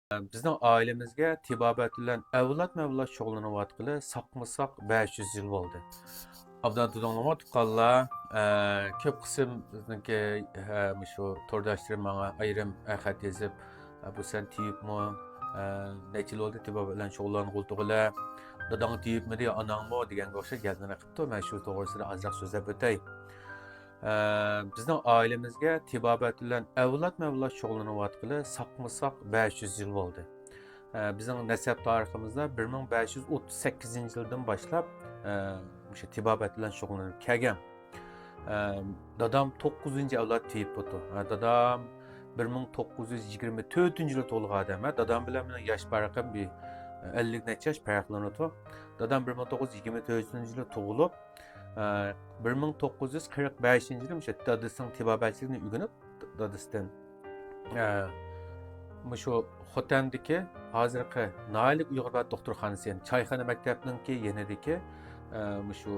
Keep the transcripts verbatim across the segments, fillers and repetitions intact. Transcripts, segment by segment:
بىزنىڭ ئائىلىمىزگە تېبابەت بىلەن ئەۋلادمۇ ئەۋلاد شۇغۇللىنىۋاتقىلى ساقمۇ ساق بەش يۈز يىل بولدى. ئابدان تۇتۇڭلىغان تۇغقانلار، ئە، كۆپ قىسىم بىزنىڭكى، ھە، مۇشۇ تورداشلىرىم ماڭا ئايرىم، ئە، خەت يېزىپ، ئە، بۇ سەن تېۋىپمۇ؟ ئە، نەچچە يىل بولدى تېبابەت بىلەن شۇغۇللانغىلى تۇرغىلى؟ داداڭ تېۋىپمىدى يا ئاناڭمۇ؟ دېگەنگە ئوخشاش گەپلەرنى قىپتۇ. مەن شۇ توغرىسىدا ئازراق سۆزلەپ ئۆتەي. ئە، بىزنىڭ ئائىلىمىزگە تېبابەت بىلەن ئەۋلادمۇ ئەۋلاد شۇغۇللىنىۋاتقىلى ساقمۇ ساق بەش يۈز يىل بولدى. ئە، بىزنىڭ نەسەب تارىخىمىزدا بىر مىڭ بەش يۈز ئوتتۇز سەككىزىنچى يىلدىن باشلاپ، ئە، مۇشۇ تېبابەت بىلەن شۇغۇللىنىپ كەلگەن. ئە، دادام توققۇزىنچى ئەۋلاد تېۋىپ بوپتۇ. ئە، دادام بىر مىڭ توققۇز يۈز يىگىرمە تۆتىنچى يىلى تۇغۇلغان ئادەم. ئە، دادام بىلەن مېنىڭ ياش پەرقىم بىر، ئە، ئەللىك نەچچە ياش پەرقلىنىدۇ. دادام بىر مىڭ توققۇز يۈز يىگىرمە تۆتىنچى يىلى تۇغۇلۇپ، ئە، بىر مىڭ توققۇز يۈز قىرىق بەشىنچى يىلى مۇشۇ دادىسىنىڭ تېبابەتچىلىكىنى ئۆگىنىپ، دادىسىدىن، ئە، مۇشۇ خوتەندىكى ھازىرقى ناھىيەلىك ئۇيغۇر تېبابەت دوختۇرخانىسى، يەنى چايخانا مەكتەپنىڭكى يېنىدىكى، ئە، مۇشۇ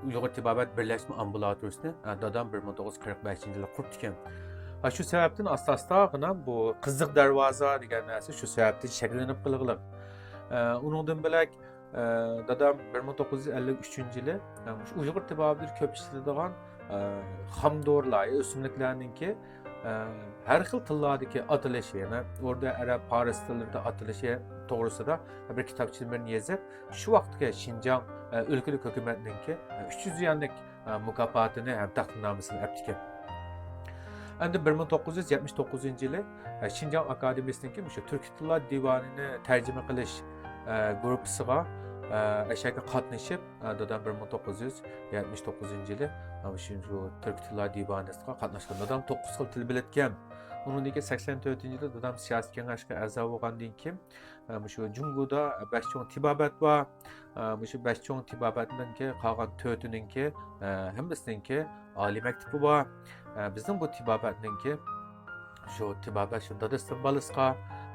ئۇيغۇر تېبابەت بىرلەشمە ئامبۇلاتورىيىسىنى، ئە، دادام بىر مىڭ توققۇز يۈز قىرىق بەشىنچى يىلى قۇرۇپتىكەن. ھە، شۇ سەۋەبتىن ئاستا-ئاستا غىنا بۇ قىزىق دەرۋازا دېگەن نەرسە شۇ سەۋەبتىن شەكىللىنىپ قالغىلىق. ئە، ئۇنىڭدىن بۆلەك، ئە، دادام بىر مىڭ توققۇز يۈز ئەللىك ئۈچىنچى يىلى، ئە، مۇشۇ ئۇيغۇر تېبابىتى كۆپ ئىشلىتىدىغان، ئە، خام دورىلار، ئۆسۈملۈكلەرنىڭكى، ئە، ھەر خىل تىللاردىكى ئاتىلىشى، يەنە ئوردا، ئەرەب، پارس تىللىرىدا ئاتىلىشى توغرىسىدا بىر كىتابچىنى بىرنى يېزىپ، شۇ ۋاقىتتىكى شىنجاڭ، ئە، ئۆلكىلىك ھۆكۈمەتنىڭكى، ئە، ئۈچ يۈز يۈەنلىك، ئە، مۇكاپاتىنى ھەم تەقدىرنامىسىنى ئەپتىكەن. ئەمدى بىر مىڭ توققۇز يۈز يەتمىش توققۇزىنچى يىلى، ئە، شىنجاڭ ئاكادېمىيىسىنىڭكى مۇشۇ تۈركىي تىللار دىۋانىنى تەرجىمە قىلىش، ئە، گۇرۇپپىسىغا، ئە، ئەشەگە قاتنىشىپ، ئە، دادام بىر مىڭ توققۇز يۈز يەتمىش توققۇزىنچى يىلى، ئە، شۇ، شۇ تۈركىي تىللار دىۋانىسىغا قاتناشقان. دادام توققۇز خىل تىل بىلىدىكەن. ئۇنىڭدىن كېيىن سەكسەن تۆتىنچى يىلى دادام سىياسىي كېڭەشكە ئەزا بولغاندىن كېيىن، ئە، مۇشۇ جۇڭگودا بەش چوڭ تېبابەت بار. ئە، مۇشۇ بەش چوڭ تېبابەتنىڭكى قالغان تۆتىنىڭكى، ئە، ھەممىسىنىڭكى ئالىي مەكتىپى بار. ئە، بىزنىڭ بۇ تېبابەتنىڭكى شۇ تېبابەت شۇ دادىسىدىن بالىسىغا،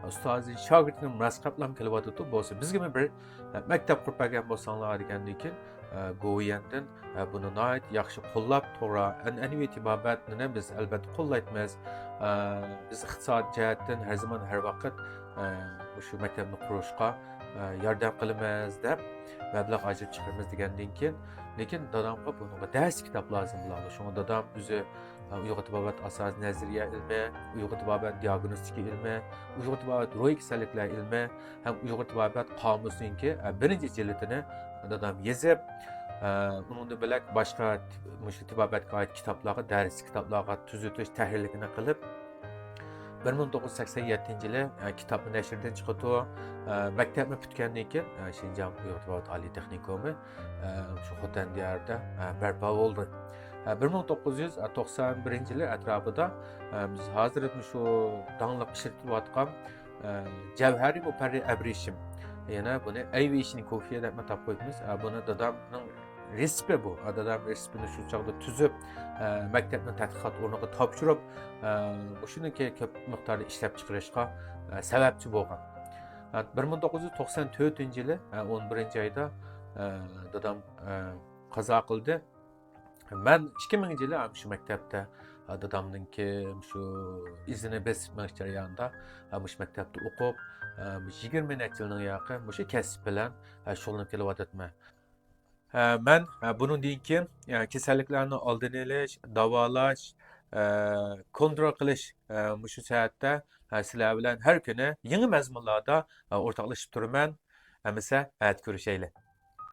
ئۇستازى شاگىرتىنى مۇرەسسە قىلىپ كېلىۋاتىدۇ. بولسا بىزگىمۇ بىر، ئە، مەكتەپ قۇرۇپ بەرگەن بولساڭلار دېگەندىن كېيىن، ئە، گوۋۇيۈەندىن، ئە، بۇنى ناھايىتى ياخشى قوللاپ، توغرا، ئەنئەنىۋى تېبابەتنى بىز ئەلۋەتتە قوللايمىز. ئە، بىز ئىقتىساد جەھەتتىن ھەر زامان، ھەر ۋاقىت، ئە، مۇشۇ مەكتەپنى قۇرۇشقا، ئە، ياردەم قىلىمىز دەپ مەبلەغ ئاجرىتىپ چىقىرىمىز دېگەندىن كېيىن، لېكىن دادامغا بۇنىڭغا دەرس كىتاب لازىم بولىدۇ. شۇڭا دادام ئۆزى، ئە، ئۇيغۇر تېبابەت ئاساسىي نەزەرىيە ئىلمى، ئۇيغۇر تېبابەت دىئاگنوستىكا ئىلمى، ئۇيغۇر تېبابەت روھىي كېسەللىكلەر ئىلمى ھەم ئۇيغۇر تېبابەت قامۇسىنىڭكى، ئە، بىرىنچى جىلدىنى دادام يېزىپ، ئە، ئۇنىڭدىن بۆلەك باشقا مۇشۇ تېبابەتكە ئائىت كىتابلارغا، دەرسلىك كىتابلارغا تۈزىتىش، تەھرىرلىكىنى قىلىپ، بىر مىڭ توققۇز يۈز سەكسەن يەتتىنچى يىلى، ئە، كىتابنى نەشردىن چىقىرىدۇ. ئە، مەكتەپنى پۈتكەندىن كېيىن، ئە، شىنجاڭ ئۇيغۇر تېبابەت ئالىي تېخنىكومى، ئە، شۇ خوتەن دىيارىدا، ئە، بەرپا بولدى. ئە، بىر مىڭ توققۇز يۈز توقسان بىرىنچى يىلى ئەتراپىدا، ئە، بىز ھازىر مۇشۇ داڭلىق ئىشلىتىلىۋاتقان، ئە، جەۋھەرى مۇپەررى ئەبرىشىم، يەنە بۇنى ئەيۋېيشىن كوفىيە دەپمۇ ئاتاپ قويىمىز. ئە، بۇنى دادامنىڭ رېتسېپى بۇ. دادام رېتسېپىنى شۇ چاغدا تۈزۈپ، ئە، مەكتەپنىڭ تەتقىقات ئورنىغا تاپشۇرۇپ، ئە، مۇشۇنىڭكى كۆپ مىقداردا ئىشلەپ چىقىرىشقا، ئە، سەۋەبچى بولغان. ئە، بىر مىڭ توققۇز يۈز توقسان تۆتىنچى يىلى، ئە، ئون بىرىنچى ئايدا، ئە، دادام، ئە، قازا قىلدى. مەن ئىككى مىڭىنچى يىلى، ئە، شۇ مەكتەپتە، ئە، دادامنىڭكى شۇ ئىزىنى بېسىپ مېڭىش جەريانىدا، ئە، مۇشۇ مەكتەپتە ئوقۇپ، ئە، يىگىرمە نەچچە يىلنىڭ يېقىن مۇشۇ كەسىپ بىلەن، ئە، شۇغۇللىنىپ كېلىۋاتىمەن. ئە، مەن، ئە، بۇنىڭدىن كېيىن، ئە، كېسەللىكلەرنىڭ ئالدىنى ئېلىش، داۋالاش، ئە، كونترول قىلىش، ئە، مۇشۇ سەھەتتە، ئە، سىلەر بىلەن ھەر كۈنى يېڭى مەزمۇنلاردا، ئە، ئورتاقلىشىپ تۇرىمەن. ئەمىسە، ئەتە كۆرۈشەيلى.